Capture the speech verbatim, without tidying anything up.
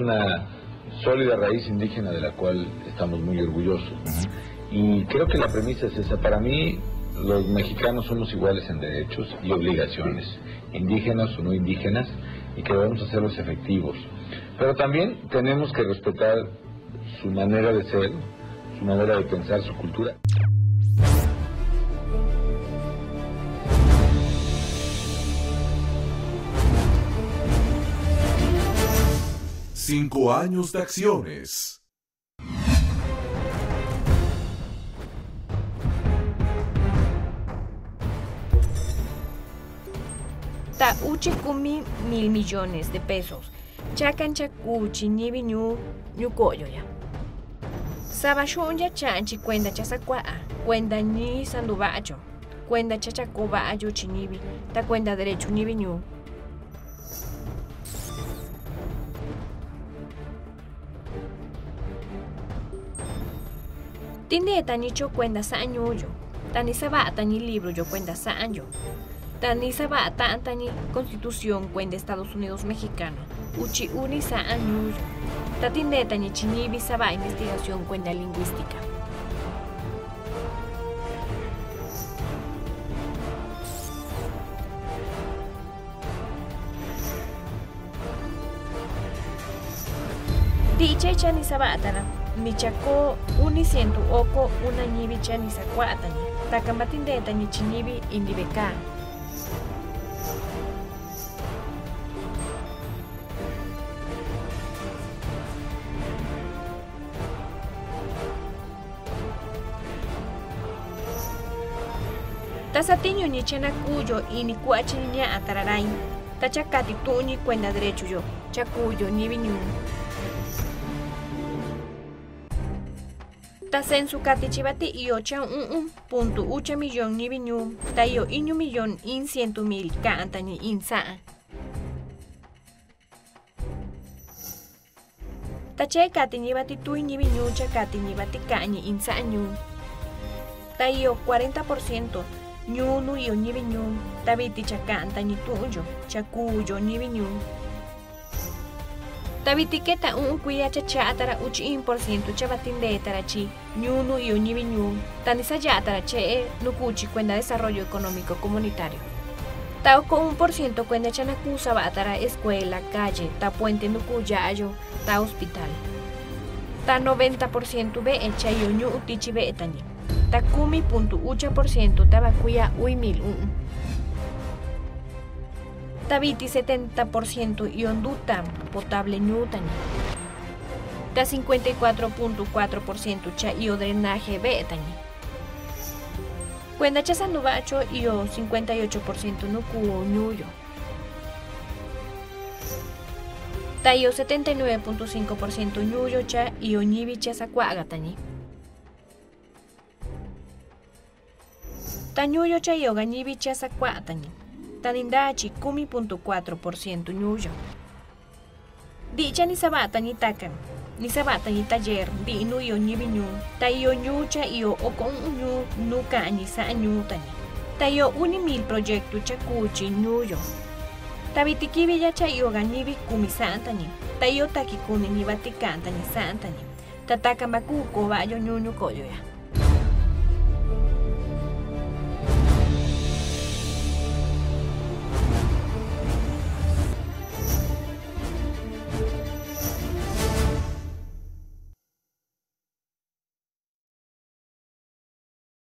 una sólida raíz indígena de la cual estamos muy orgullosos. Y creo que la premisa es esa. Para mí, los mexicanos somos iguales en derechos y obligaciones, indígenas o no indígenas, y que debemos hacerlos efectivos. Pero también tenemos que respetar su manera de ser, su manera de pensar, su cultura. Cinco años de acciones. Ta uchi kumi mil millones de pesos. Chakan chakuchi ñivi ñu ñu ko'oyoya. Sava xu'un ya cha'an chi kuenda cha sakua'a, kuenda ñi sanduva'a cho, kuenda cha chako va'a yuchi ñivi, ta kuenda derecho ñivi ñu. Tindee tañi cho kuenda sa'an ñuyo. Tani sava'a tañi libro yo kuenda sa'an yo. Tani sava'a ta'an tañi constitución kuenda Estados Unidos mexicano. Uchi uni sa'an ñuyo. Tatindee tañi chi ñivi sava'a investigación kuenda lingüística. Ti'icha icha ni sava'atara, ni chako uni sientu oko una ñivi cha ni sakua'ataña, takama tindetaña chi ñivi indivekaa. Tasatiñu ñi chena kuyo ini kuachi ña'a tararai. Tacha kati tu'uñi kuenda derecho yo, cha kuyo ñivi ñu. Ta sensu kati chivati iyo cha u'un punto ucha millón ñivi ñu, ta iyo iñu millón in ciento mil ka'an tañi in sa'a. Ta che kati ñivati tui ñivi ñu cha kati ñivati ka'an ñi in sa'a ñu. Ta iyo cuarenta por ciento ñu nu iyo ñivi ñu, ta viti cha ka'an tañi tu'un yo, cha kuyo ñivi ñu. Ta viti keta u'un kuiya cha cha'atara uchi in por ciento cha vatindetara chi ñu nu iyo ñivi ñu, ta ni saya'atara che'e nu kuchi kuenda desarrollo económico comunitario. Ta oko un por ciento kuenda cha na ku sava'atara escuela, calle, ta puente nu ku ya'a yo, ta hospital. Ta noventa por ciento ve'e cha iyo ñu'u tichi ve'e tañi. Ta kumi punto ucha por ciento ta vakuya ui mil u'un. Ta viti setenta por ciento iyo nduta potable ñu tañi. Ta cincuenta y cuatro punto cuatro por ciento cha iyo drenaje ve'e tañi. Kuenda cha sanduva'a cho iyo cincuenta y ocho por ciento nu ku ñuyo. Ta iyo setenta y nueve punto cinco por ciento ñuyo cha iyo ñivi cha sakua'agatañi. Ta ñuyo cha iyoga ñivi cha sakua'atañi. Ta ni nda chi kumi punto cuatro por ciento ñuyo. Dicha ni sava'atañi takan, ni sava'atañi taller, di'i nu iyo ñivi ñu, ta iyo ñu cha iyo oko u'un ñu nu ka'an ñi sa'an ñu tañi. Ta iyo uni mil proyecto cha kuchi ñuyo. Ta viti kivi ya cha iyoga ñivi kumi sa'an tañi. Ta iyo taki kuni ñivati ka'an tañi sa'an tañi. Ta takan vaku kova'a yo ñuñu ko'oyoya.